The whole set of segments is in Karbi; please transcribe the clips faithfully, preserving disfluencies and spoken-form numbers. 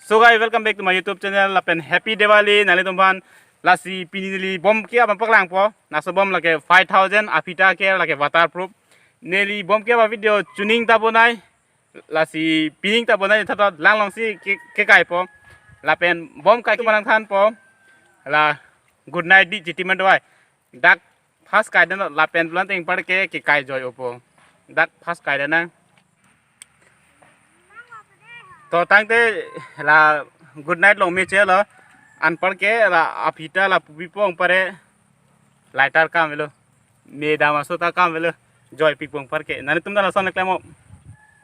So guys, welcome back to my YouTube channel. Lapen happy Diwali nanglitum aphan. Lasi pini neli bom ke-ap nangpaklangpo. Laso bom lake five thousand, aphita ke lake waterproof. Neli bom ke-ap avideo chuning ta bonai. Lasi pining ta bonai, tha ta langlongsi ke, kekaipo. Lapen bom kai tu manang thanpo. La good night di chiti man dovai. Dak first kai dana lapen pulang ting par ke, kekai joi opo. Dak first kai dana. To tangte la good night long me che lo. Anpar ke la aphita la pupi pong pare lighter kam avelo. Me dam aso ta kam avelo. Joi pi pong par ke. Nanglitum ta lason klem o.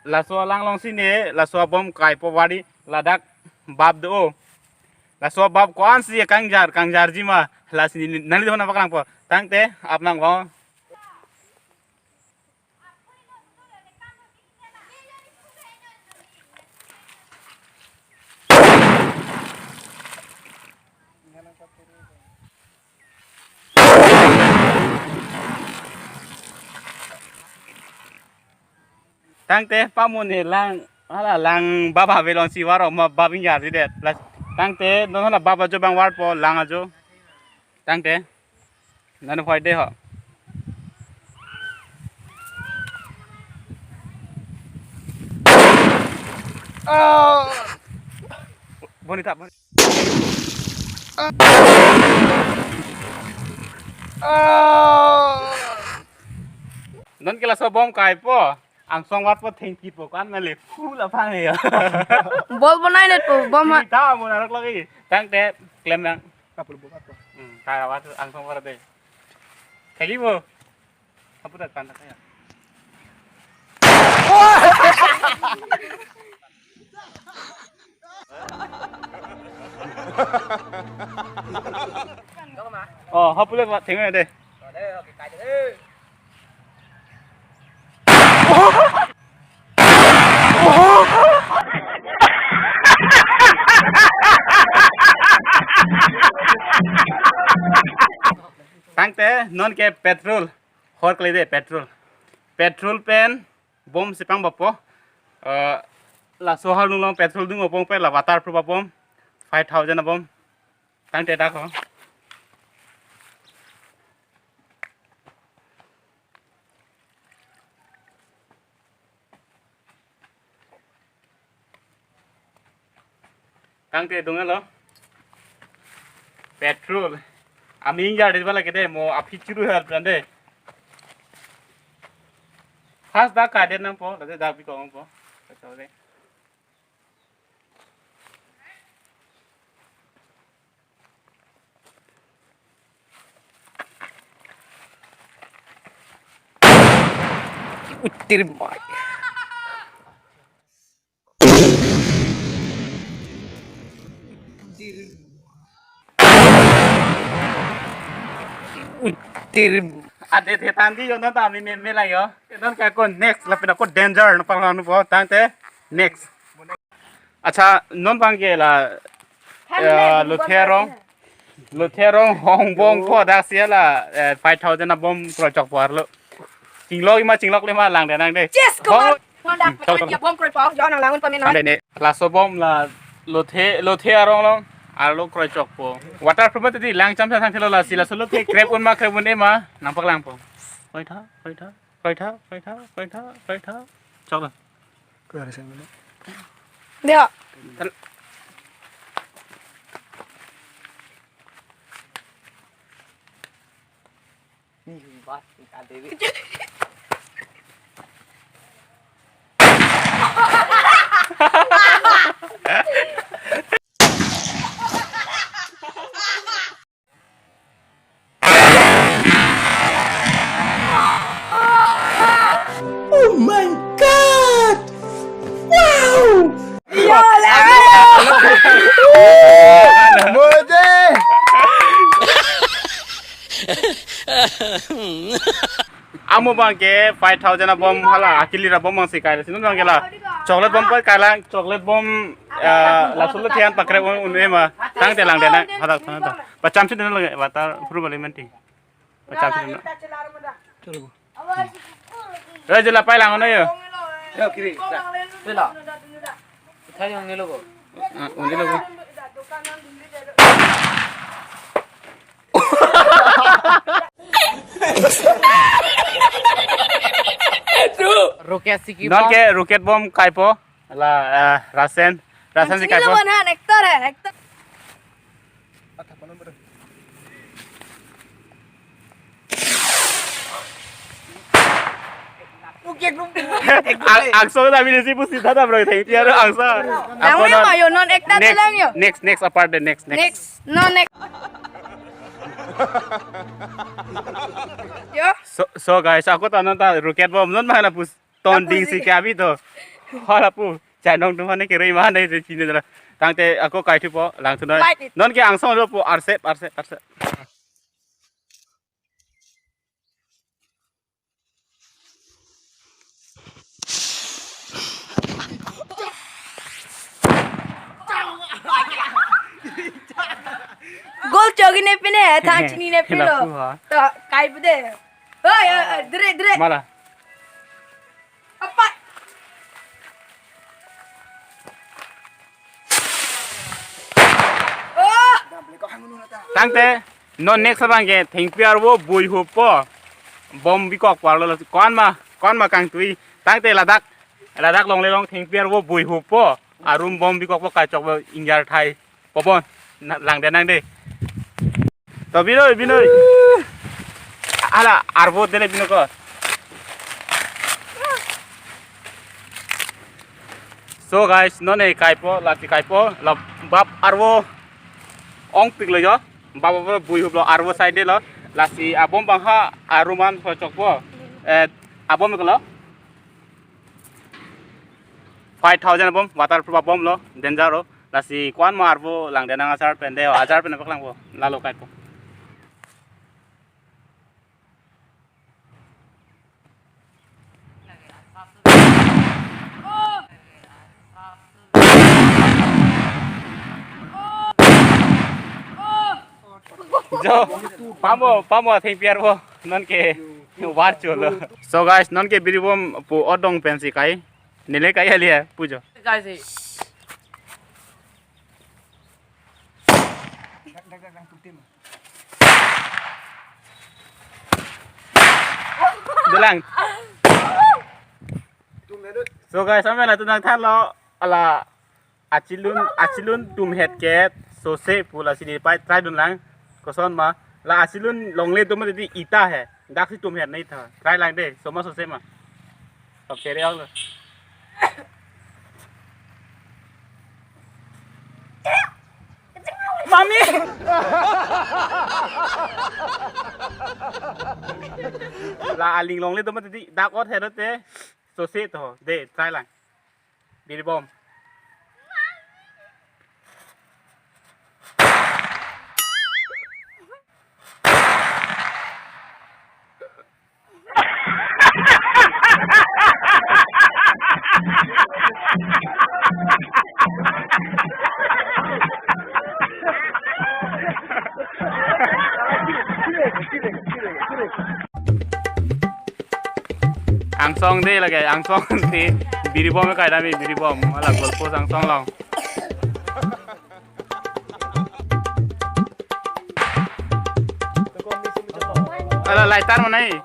Laso alanglongsi ne, laso abom kaipo wari ladak bap do. Laso bap ko-ansi kangjar, kangjarji ma. Lasi neli, nanglitum aphan paklangpo. Tangte, ap nangpo. Tangte pamun he lang, hala lang bap avelongsi varo ma bap ingjarji det. Plus tangte non hala bap ajo abang varpo lang ajo. Tangte. Nanu phoi de ho. Ah! Boni ta, boni. Ah! Non ke laso bom kaipo. Angsong varpo thengkipo kan mele full aphan ya. Bol bonai net po bom ha. Ini ta mo narok lagi. Tangte klem yang. Kapul bom apa? Hmm, kaya wat angsong var de. Kali mo. Kapu tak kan tak ya. Oh, hopefully mat theng de. Tangte non ke petrol. Hor kali de petrol. Petrol pen bom si pangbapo. Eh, laso halong long petrol dung opong pe la waterproof abom. Five thousand abom. Tangte dak ho. Tangte dunglo. Petrol. Ami ingjar de bala ke de mo aphi churu hal plan de. First dak kai det nangpo, lasi dak pi kong po. Kacau de. Utir mai. Utir. Ade the tandi yo non ta ami me me la yo. Non ka ko next lapen ako danger no pang nu po tangte next. Acha non bang ke la, eh, lothe arong. Lothe arong hong bong po dak sia la, eh, five thousand abom krochok po arlo. Chinglok ima chinglok le ma lang de nang de. Yes, bong. Come on. Ngon dak. Hmm, chok, chok. Ya bom kroi po, yo nang langun pame nang. Ande ne. Laso bom la lothe, lothe arong long arlo krochok po. Waterproof mati di lang cham sa sang thelo lasi laso lothe krep un ma krep un-e ma nangpaklangpo. Kroitha, kroitha, kroitha, kroitha, kroitha, kroitha. Chok la. Kuya resen mana? Dia. Ni bas ka devi. Oh my God! Wow! Yo, lagi. Mode. Amo bang ke five thousand abom hala akili ra bom bang si kai. Sino bang ke la chocolate bom pa kai lang, chocolate bom, eh, laso lothe an pakrep un-e ma. Tangte lang de na, hala tang ta. Pacham si de na lagi, waterproof bali menti. Pacham si de na. Chalo. Eh, jela pai lang ono yo. Yo, kiri. Jela. Ithai yang nilo ko. Ah, undi lo. Rocket si ki Non bom. Ke rocket bomb kaipo. La, ah, Rasen. Rasen si Anjing kaipo. Lo, man, han, actor hai, actor. Ang-, angsong ta bini si pusi tata bro, thank you, angsong. Nang Ako me non, ma yo non ekta next, telang yo. Next, next apart de, next, next. Next, no next. Yo. So, so guys, ako ta non ta rocket bomb non ma na pus ton Aku ding si si ke abi to. Hala pu, chai nong tum hane ke rei ma ne je chine dala. Tangte ako kaithupo, langthu noi. Light it. Non ke angsong lo po, arsep, arsep, arsep. Goal chogi ne pine, thang chinine pilo. Lapu ha. To, kai bude. Oi, oi, oi, dire, dire. Mala. Apa? Oh! Tangte, non next abang ke, thengpi arvo buihupo. Bomb bikok parlo, kon ma, kon ma kangtui. Tangte ladak, ladak longle along thengpi arvo buihupo. Arum bomb bikokpo kachokpo injar thai. Popon, na, langdenang de. To binoi, binoi. Hala, arvo dele bino ko. So guys, non e kaipo, lasi kaipo, la bap arvo ongpik lo yo. Bap arvo buihuplo arvo side lo. Lasi abomb bang ha arum an kachokpo. Eh, abomb ko lo. Five thousand bomb, waterproof bomb lo, danger lo. Lasi ko-an ma arvo langdenang ajar pen de, ajar pen paklangpo, lalo kaipo. Jo, pamo, pamo, thengpi arvo, non ke, war cholo. So guys, non ke biri bomb pu odong pensi kai. Nile kai alia, pujo. Guys, eh. Dolang. So guys, sampai la tunang than lo, ala achilun, achilun tum het ket, sose pu lasi ne pai try dunlang, koson ma, la achilun longle tum ma titi ita hai, dak si tum het nai tha, try lang de, so ma sose ma. Top seri ang lo. Mami! La aling longle tum ma titi dak ot het te, sose to, de, try lang. Biri bomb. Angsong de lage, angsong si biri bomb kai dami biri bomb, ala goal post angsong long. Ala lighter mana ni?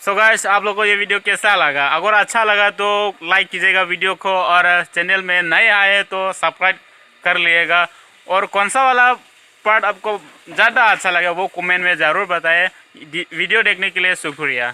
So guys, आप लोग को ये वीडियो कैसा लगा? अगर अच्छा लगा तो लाइक कीजिएगा वीडियो को, और चैनल में नए आए तो सब्सक्राइब कर लीजिएगा। और कौन सा वाला पार्ट आपको ज़्यादा अच्छा लगा वो कमेंट में ज़रूर बताएं। वीडियो देखने के लिए शुक्रिया।